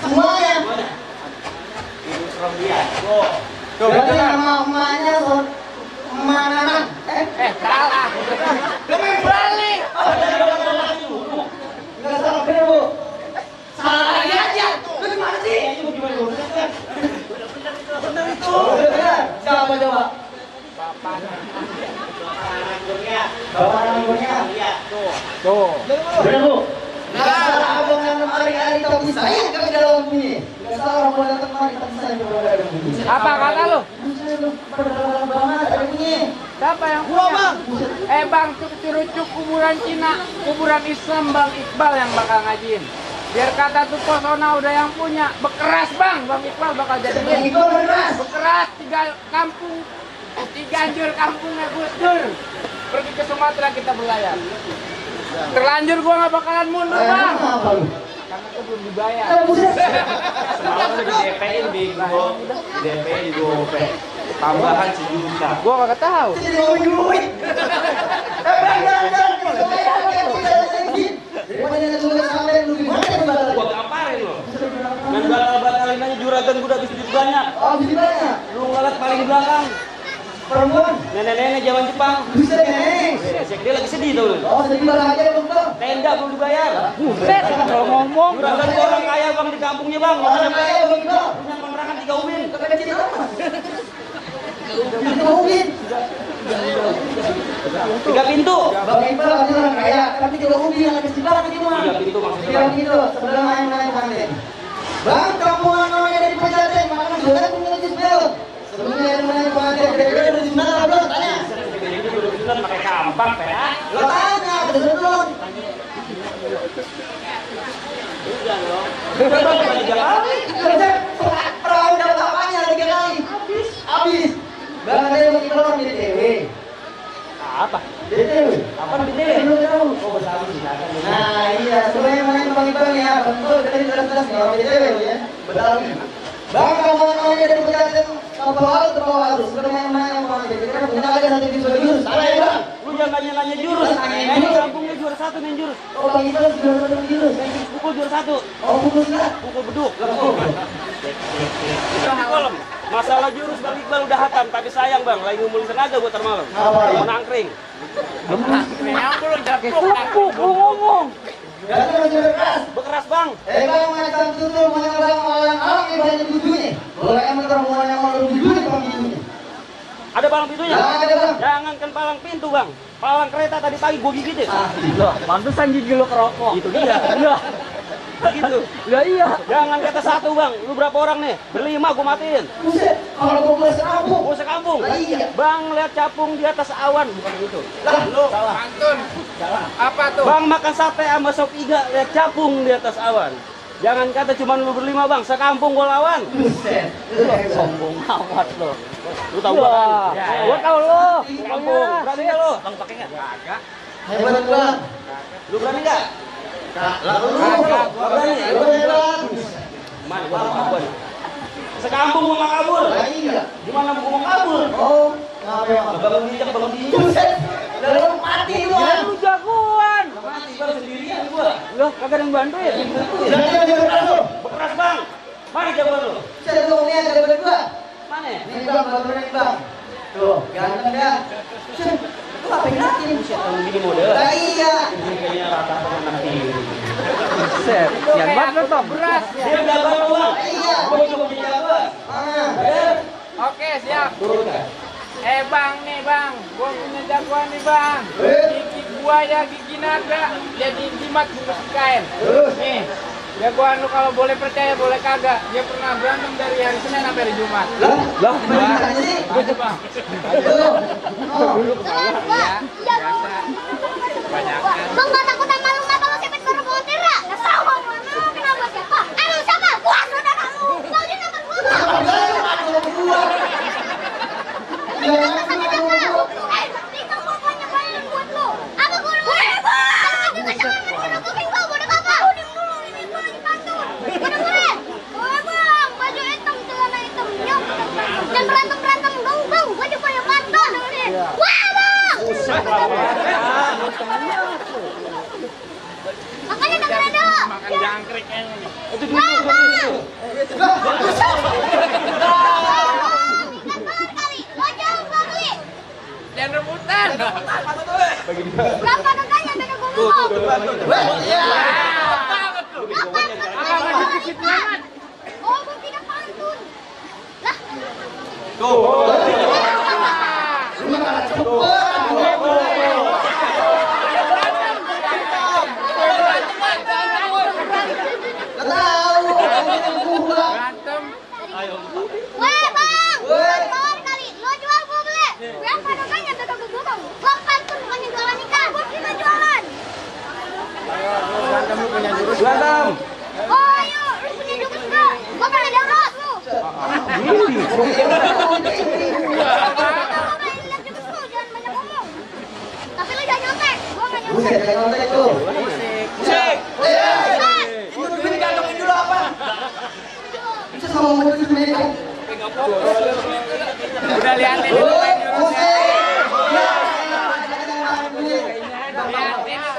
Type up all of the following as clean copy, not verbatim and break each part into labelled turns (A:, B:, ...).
A: Semuanya.
B: Ibu serem dia.
A: Tuh, berarti nama emaknya Mananang.
B: Salah. Lebih balik.
A: Enggak salah bener, Bu. Salah lagi aja. Lu gimana sih? Bener itu. Bener. Siapa coba?
B: Bapak
A: Anggurnya.
B: Tuh.
A: Bener, Bu. Nggak salah abang yang hari-hari tapi saya kami dalam bunyi. Nggak salah orang boleh datang kemari tapi saya juga boleh ada bunyi.
B: Apa kata lu?
A: Saya belum dalam banget ada bunyi.
B: Siapa yang punya? Bang. Bang, curucuk kuburan Cina, kuburan Islam Bang Iqbal yang bakal ngajiin. Biar kata tuh Posona udah yang punya. Bekeras Bang Iqbal bakal jadiin.
A: Itu beras.
B: Bekeras 3 kampung, 3 anjur kampungnya Gus Dur. Pergi ke Sumatera kita berlayar. Terlanjur gua nggak bakalan mundur Bang.
A: Apa lu?
B: Karena gua belum dibayar.
C: Semalam udah di DP-in bingo. Di DP-in di GoP. Tambahan 1 juta.
B: Gua nggak tahu.
A: Jadi ngomong duit.
C: Gua gamparin lo. Dan batal-batalin aja juragan gua udah habis duit banyak.
A: Oh, jadi banyak.
C: Lu ngeliat paling di belakang.
A: Perempuan.
C: Nenek-nenek zaman Jepang.
A: Bisa nih.
C: Dia lagi sedih tuh.
A: Oh, sedih banget aja dong, Bang.
C: Tenda belum dibayar.
B: Buset, kalau ngomong.
C: Juragan gua orang kaya bang di kampungnya bang.
A: Orang kaya Bang Iqbal.
C: Punya kontrakan 3 ubin.
A: Kecil apa? Itu ubin.
C: 3 pintu.
A: Bang Iqbal kan orang kaya, tapi juga ubin yang kecil banget ini mah.
C: 3 pintu maksudnya.
A: 3 pintu, sebelah main-main pandai. Bang, kampungan namanya dari Pejaten, makanya juga kan punya jus belok. Sebelumnya yang main pandai, kira-kira udah di mana belum? Tanya.
C: Ini juragan pakai kampang PA.
A: Lo tanya, udah belum?
C: Udah dong. Udah 3 kali.
A: Perahu dapat apanya 3 kali? Habis. Bang, ada yang Bang Iqbal orang di DTW.
C: Apa?
A: DTW.
C: Apa di DTW?
A: Belum tahu.
C: Oh bersama di sana.
A: Nah iya, sebenarnya main Bang Iqbal ya, Bang Iqbal dari jelas-jelas nih orang BTW ya, Betawi. Bang kalau namanya dari Pejaten ke bawah ke bawah harus sebenarnya main orang BTW kan punya ada nanti di jurus. Salah ya Bang?
C: Lu jangan nanya-nanya jurus. Ini kampungnya juara 1 main jurus.
A: Oh Bang Iqbal sudah ada di jurus.
C: Pukul juara 1.
A: Oh pukul sudah.
C: Pukul beduk. Itu di kolam. Masalah jurus Bang Iqbal udah hatam, tapi sayang Bang, lagi ngumpulin tenaga buat termalam.
A: Apa ya?
C: Menangkring.
B: Kepuk, lu ngomong.
A: Gak ada yang jual keras.
C: Bekeras Bang.
A: Bang macam tutur menyerang orang-orang yang banyak tujuhnya. Boleh emang termohon yang mau tujuhnya Bang tujuhnya.
C: Ada palang pintunya?
A: Jangan ada Bang.
C: Jangankan palang pintu Bang. Palang kereta tadi pagi gua gigitin.
B: Loh, pantesan gigi lu kerokok.
C: Itu dia.
B: Loh,
C: Gitu.
B: lah iya.
C: Jangan kata 1 Bang. Lu berapa orang nih? Berlima gua matiin.
A: Buset, kalau gua boleh serabu.
C: Gua sekampung.
A: Lah iya.
C: Bang lihat capung di atas awan, bukan gitu.
A: Lah,
C: Lu salah.
B: Pantun. Apa tuh?
C: Bang makan sate sama sop iga, lihat capung di atas awan. Jangan kata cuma lu berlima Bang, sekampung gua lawan.
A: buset.
B: Sombong amat lo.
C: Lu tahu gua kan?
B: Gua tahu lo.
C: Sekampung. Berani enggak lu?
B: Bang pakai enggak? Kagak.
A: Hebat Bang.
C: Lu berani enggak?
A: Lalu
C: Gak berani.
A: lu hebat.
C: Mana gua mau kabur? Sekampung gua mau kabur.
A: Lah iya.
C: Gimana gua mau kabur?
A: Oh, ngapain?
C: Bangun bijak, bangun bijak.
A: Buset. Lalu mati lu.
B: Ya lu jagoan.
C: Mati baru sendirian gua.
B: Loh, kagak ada yang bantu ya?
A: Berani aja keras lu.
C: Bekeras Bang. Mana jagoan lu?
A: Saya tuh nih ada berdua.
C: Mana?
A: Nih Bang, berani Bang. Tuh, ganteng dah. Buset. Lu apa yang nanti?
C: Buset, kalau begini model.
A: Lah iya.
C: Ini kayaknya rata dengan kiri.
B: Set, sian banget lo toh. Beras ya.
C: Dia jagoan lu Bang.
A: Iya.
C: Gua coba jadi jagoan.
A: Mana?
B: Oke, siap.
C: Turun kan?
B: Bang nih bang, gua punya jagoan nih bang. Gigi buaya, gigi naga, jadi jimat bungkus kain. Nih, jagoan lu kalau boleh percaya boleh kagak. Dia pernah berantem dari hari Senin sampai hari Jumat.
A: Lah, gimana sih?
B: Ayo bang.
A: Ayo. Oh.
B: Ya, biasa. Banyakan.
D: Bang, nggak takut sama lu nggak kalau cepet baru bawa tira? Nggak tahu bang mana? Kenapa siapa? Aduh siapa? Wah saudara lu. Kau dia nonton gua bang. Jangan sampai tahu. Tinggal pokoknya balik buat lu. Apa gua lu? Jangan menurutin gua, bodoh apa? Diam dulu, ini gua lagi pantun. Bodoh boleh. Boleh bang, baju hitam, celana hitam, nyok. Dan berantem dong, baju pada pantun. Wah bang. Makanya dengerin dulu.
B: Makan jangkrik kayaknya nih.
C: Itu dulu.
B: Jangan rebutan.
D: Berapa naganya beda gumulong? Oh, tidak pantun. Lah. Weh, Bang. Tawar kali. Lo jual gua beli. Berapa naganya beda gumulong? Gua pantun bukannya jualan ikan. Gua kita jualan.
C: Berantem.
D: Oh, ayo. Lu punya jurus enggak? Gua punya darat lu. Jangan banyak ngomong. Tapi lu jangan nyontek. Gua enggak nyontek.
A: Buset, jangan nyontek tuh.
C: Musik.
A: Ini gantungin dulu apa? Bisa sama mulut itu nih.
B: Udah liatin
A: Oh,
B: dulu main jurusnya.
A: musik.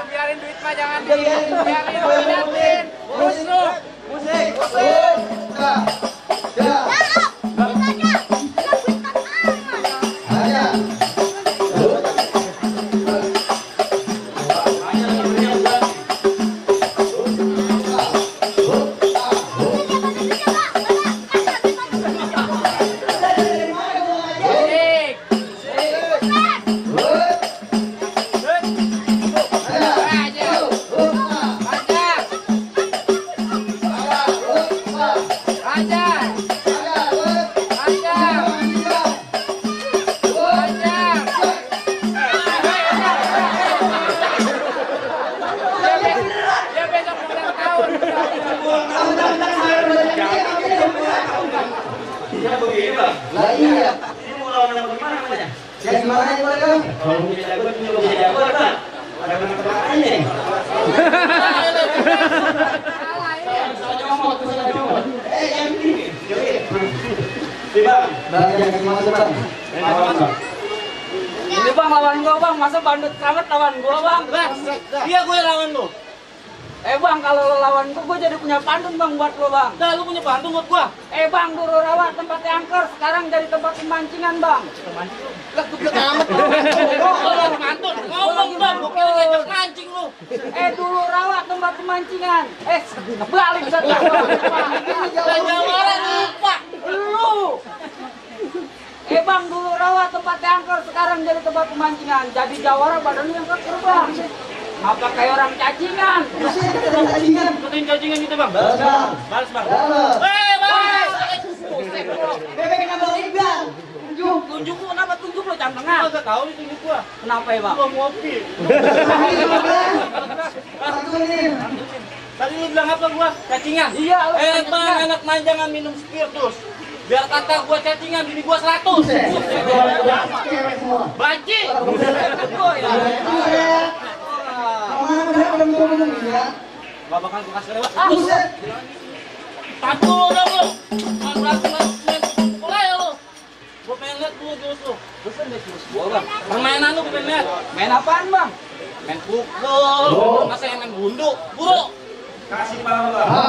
B: Biarin duit mah jangan biarin. Terus lu.
A: Musik. Ya. Aja.
B: Musik. Dia besok ulang tahun.
C: Iya begini bang.
A: Lah iya.
C: Ini mau lawan sama gimana namanya?
A: Ya gimana itu mereka?
C: Kalau punya jagoan juga punya jagoan bang. Ada menang-menangannya nih. Yang ini. Nih bang.
A: Bang, yang gimana tuh, Bang?
C: Lawan bang.
E: Ini bang lawan gua bang, masa bandut amat lawan gua bang?
C: Iya gue lawan lu.
E: Bang kalau lo lawan gua jadi punya pantun bang buat lo bang.
C: Dah lu punya pantun buat gua.
E: Bang dulu rawa tempat angker, sekarang jadi tempat pemancingan bang.
C: Lah gue amat lu. Lu pantun. Ngomong bang, gue kira ngajak mancing lu.
E: Dulu rawa tempat pemancingan. Kebalik satu.
C: Lah jawara lupa.
E: Lu. Bang dulu rawa tempat angker, sekarang jadi tempat pemancingan. Jadi jawara badannya yang keker bang. Apa kayak orang cacingan?
A: Musik, ada tandingan.
C: Ikutin cacingan kita bang.
A: Balas, Bang.
C: Balas bang.
A: Balas.
C: Bang.
A: Bebek kenapa Iqbal?
E: Tunjuk lu, kenapa tunjuk lu jam tengah?
C: Gak tahu nih tunjuk gua.
E: Kenapa ya bang?
C: Gua ngopi.
A: Pantunin.
C: Tadi lu bilang apa gua? Cacingan.
E: Iya, lu
C: Bang,
E: cacingan.
C: anak manjangan minum spiritus. Biar kata gua cacingan, bini gua 100.
A: Cewek semua.
C: Banci.
A: Kemana bener belum ngomong ya?
C: Gak bakal gua kasih lewat.
A: Buset.
C: Patu lu dong lu. Jangan berantem main pukul aja lu. Gua pengen liat dulu jurus lu.
E: Bosan deh jurus gua bang.
C: Permainan lu gua pengen liat.
E: Main apaan bang?
C: Main pukul. Masa yang main bunduk? Buru. Kasih pala bang.
A: Ha.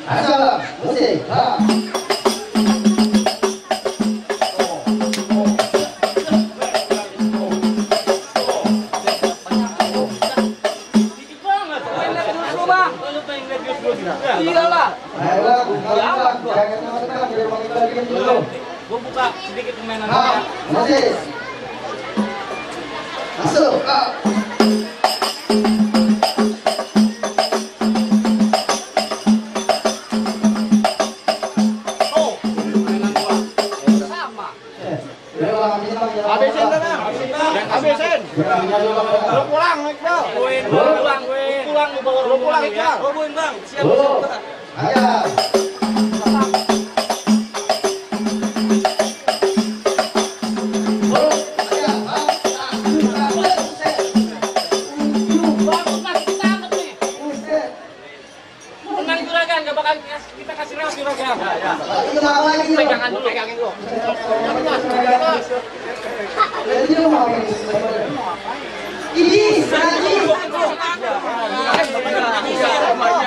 A: Asal, musik. Ha.
C: Dikit banget.
E: Main liat jurus lu bang.
C: Lu pengen liat jurus gua juga?
E: Iyalah.
A: Ayo, Bang. Jangan teman-teman, biar Bang Iqbal bikin dulu.
C: Gua buka sedikit permainan
A: Ha.
C: ya.
A: Musik. Masuk. Ha.
C: Oh, permainan gua.
E: Sama.
A: Udah, Bang, habisin, Bang.
C: Habisin dah, Bang. Habisin. Lu pulang, Iqbal. Buin, pulang, Buin. Pulang, lu bawa lu pulang, ya. Oh, Buin, Bang. Siap,
A: Oh.
C: siap.
A: Ayo.
C: Bagus, Mas. Kita angkat nih.
A: Buset.
C: Tenang juragan, gak bakal kita kasih lewat juragan.
A: Lagi kenapa lagi?
C: Pegangan dulu, pegangin dulu.
A: Jadi lu mau ngapain? Ini, lagi.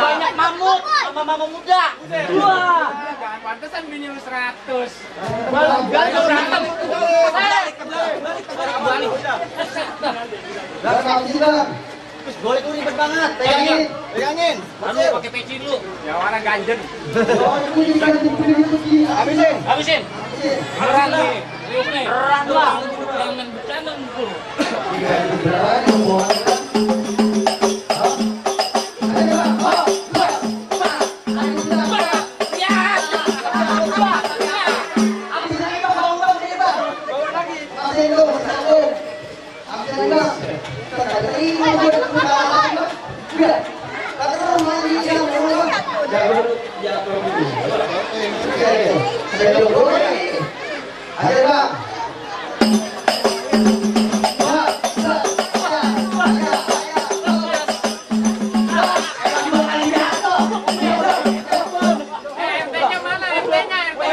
E: Banyak mamut. mama muda. Wah.
B: Jangan pantesan bini lu 100.
A: Balik. Belakang sini bang.
C: Terus gol itu ribet banget. Pegangin.
B: Lalu pakai peci dulu. Jawara ganjen. Habisin. Beneran nih. Serius nih.
E: Beneran bang.
B: Jangan bercanda mukul. RT-nya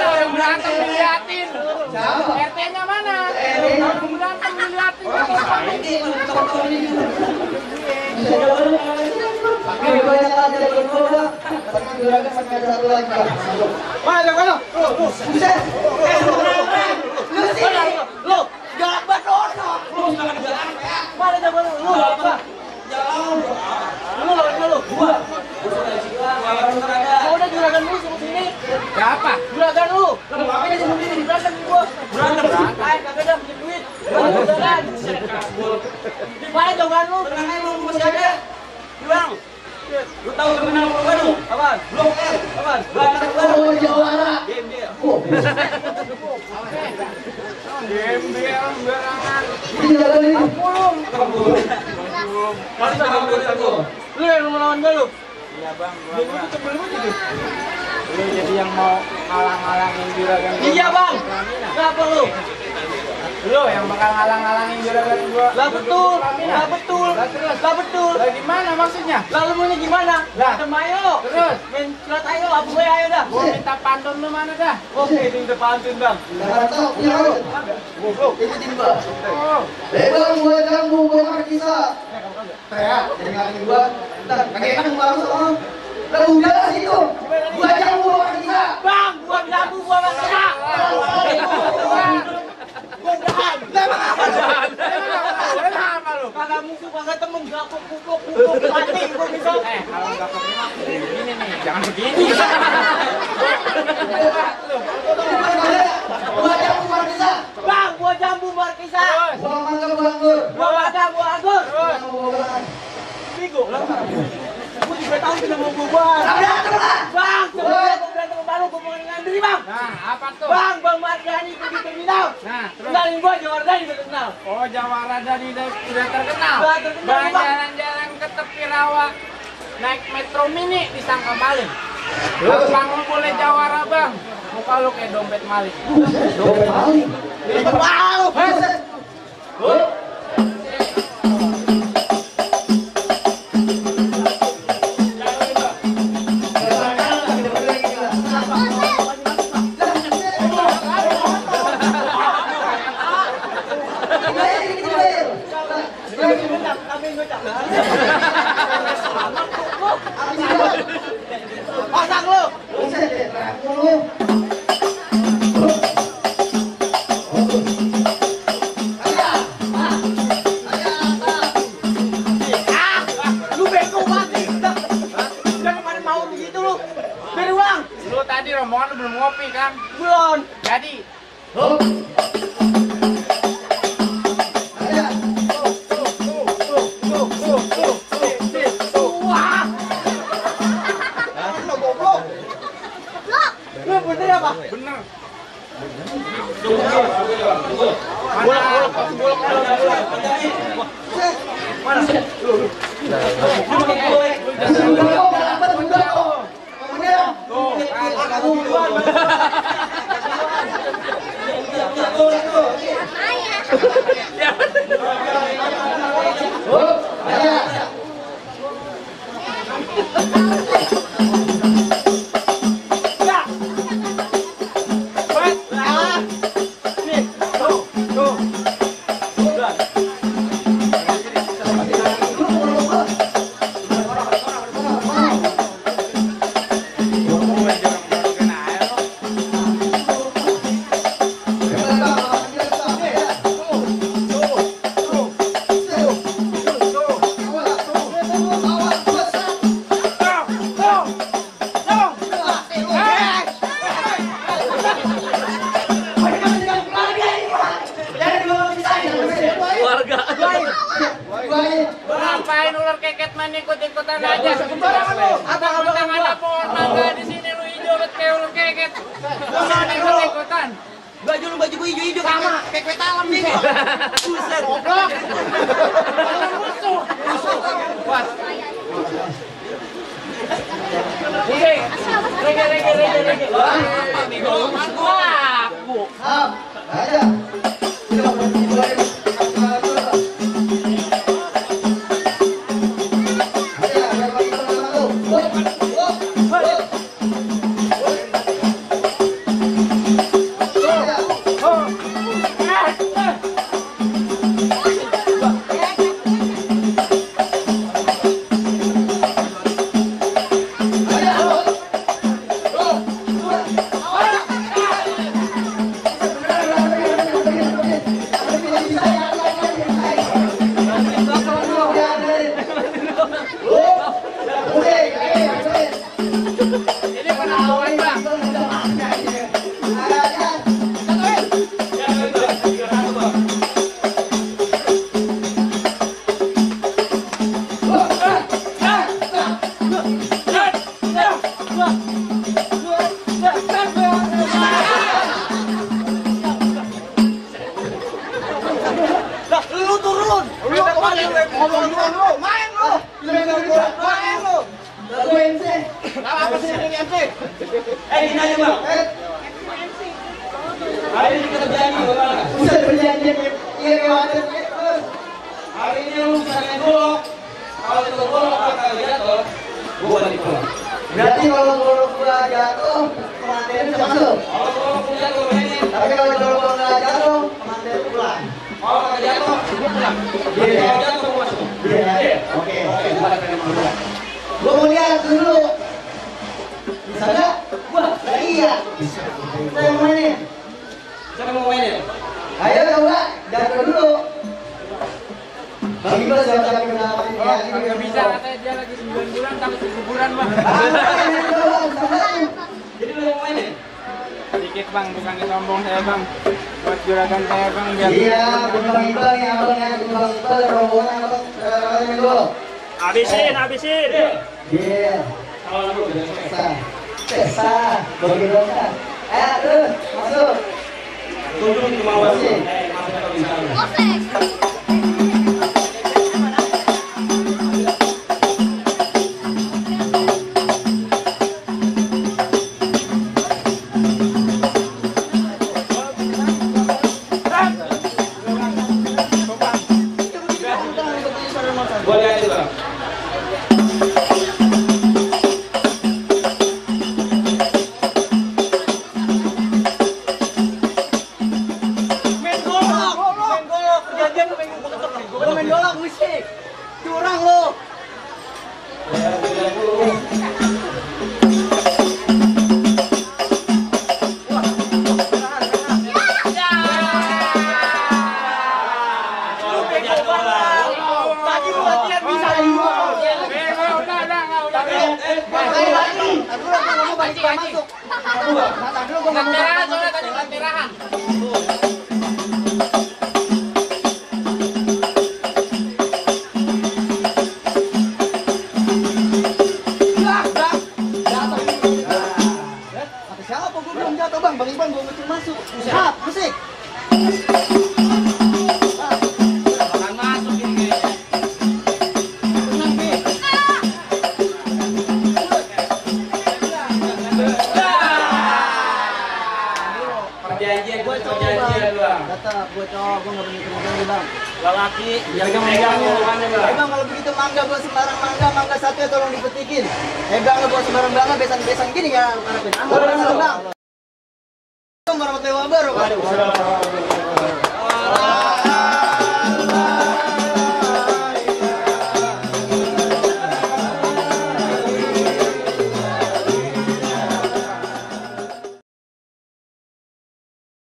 B: mana? Berantem diliatin.
E: Lu, galak banget lu. Mana jago lu? Apa? Lu lawan lu. Gua. Mau udah juragan lu suruh sini.
B: Siapa?
E: Juragan lu. Ngapain aja sendiri di berantem gua? Berantem. Kayak kagak ada punya duit. Juragan. Di mana juragan lu? Juragan lu masih ada. Bilang. Lu tahu terminal Pulau Gadung? Apaan? Blok R. Apaan? Berantem Gadung.
A: Oh, Jawara.
E: Game dia.
B: Gembel berangan.
E: Lu yang melawan gua lu?
B: Iya bang, lu jadi yang mau ngalang-ngalangin juragan gua.
E: Iya bang. Kenapa lu?
B: Lu yang bakal ngalang-ngalangin juragan gua.
E: Lah betul. Lah betul.
B: Lah terus.
E: Lah betul.
B: Lah gimana maksudnya?
E: Lalu maunya gimana?
B: Lah.
E: Sama ayo.
B: Terus?
E: Main surat ayo, apa gue ayo dah.
B: Gua minta pantun lu mana dah?
E: Oke, ini udah pantun bang.
B: Oh,
A: Bebang gua jambu gua kisah. Teriak, jangan gua. Entar kakek kan baru sama. Lah udah situ. Gua jambu gua kisah.
E: Bang, gua jamu gua bang.
B: kenapa lu?
E: Kagak musuh, kagak temen, gapok, kupok, mati gua bisa.
B: Kalau nggak keterima, begini nih, jangan begini.
A: Gua jambu gua kisah.
E: Bang, gua jambu markisa.
A: Gua mangga gua anggur.
E: Gua ada, gua anggur.
A: Gua belan.
E: Bigo lah. Gua juga tahu tidak mau gua. Bang, sebenarnya gua berantem baru, gua mau ngandri bang.
B: Nah, apa tuh?
E: Bang Mardhani pergi terminal.
B: Nah, terus?
E: Kenalin gua Jawardani udah kenal.
B: Oh, Jawara dari udah terkenal.
E: Udah terkenal,
B: Bang,
E: Bang.
B: jalan-jalan ke tepi rawa, naik metro mini disangka maling. Bang, lu boleh Jawara bang. Muka lu kayak dompet maling.
A: Dompet maling.
E: Wow. Pasang lu. Lu bego banget. Jangan pada mau begitu lu. Beri uang.
B: Lu tadi rombongan lu belum ngopi kan?
E: Belum.
B: Jadi,
E: Wah. Lu bener apa?
B: bener. jangan ikut-ikutan aja. Abang ada pohon mangga di sini lu hijau kayak lu keket. Jangan ikut-ikutan.
E: Baju lu baju gua hijau-hijau sama kayak kue talam nih. Buset.
B: Goblok. Musuh. Was. Rege. Wah, Bu.
A: Aja. Sudah mulai. Berarti kalau gua jatuh, pengantin bisa masuk. Tapi kalau gua nggak jatuh, pengantin pulang.
C: Kalau nggak jatuh, pulang. Kalau jatuh masuk.
A: Oke. Gua mau lihat dulu. Bisa nggak? Iya. Saya mau mainin.
C: Siapa mau mainin?
A: Ayo coba, jatuh dulu. Bagi gua siapa yang kena
B: Nggak bisa katanya dia lagi 9 bulan takut kuburan bang.
C: Jadi lu mau mainin?
B: Sedikit bang, bukan sombong saya bang. Buat juragan saya bang biar.
A: Iya, Bang Iqbal ya, Bang ya, Bang Iqbal rombongan Bang.
C: Habisin.
A: Iya.
C: Kalau lu
A: Pesta, bagi dong. Terus masuk.
C: tunggu kemauan lu.
D: Osek.
C: Boleh aja bang.
E: Main golok. Kejadian main golok musik. Curang lo. Tadi latihan bisa
B: Lanterahan soalnya tadi lanterahan.
E: siapa gue belum jatuh bang Iban gue mesti masuk. Siap, musik.
B: Akan masuk ini kayaknya.
C: Perjanjian bang.
E: Tetap gue cowok, gue nggak punya teman bang.
C: Lelaki jaga megang hubungannya bang.
E: Bang kalau begitu mangga buat sembarang mangga satu ya tolong dipetikin. Bang buat sembarang mangga besan gini ya. Bang. Warahmatullahi wabarakatuh.